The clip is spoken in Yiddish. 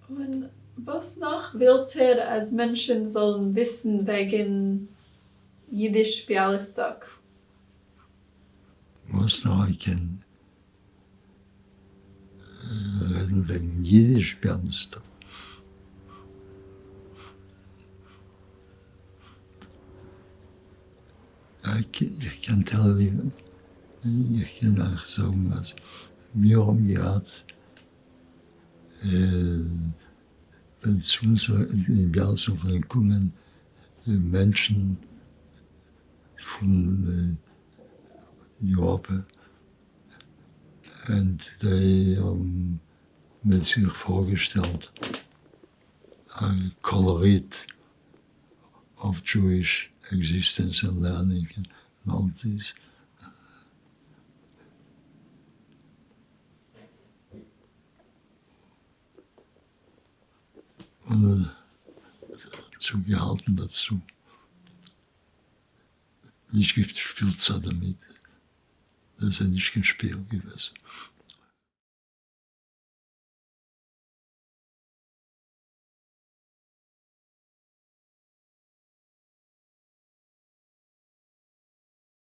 און וואס נאך ווילט איר אז מענטשן זאלן וויסן וועגן יידיש ביאליסטאק? וואס נאך איך קען רעדן וועגן יידיש ביאליסטאק? איך קען tell you, איך קען אייך זאגן אז מיר האבן געהאט ווען צו אונז אין ביאליסטאק פלעגן קומען מענטשן פון יוראפע and זיי האבן מיט זיך פארגעשטעלט א קאלאריט of Jewish existence and learning and all this. און צוגעהאלטן דערצו. נישט געשפילט זיך דערמיט, דאס איז נישט קיין שפיל געוועזן.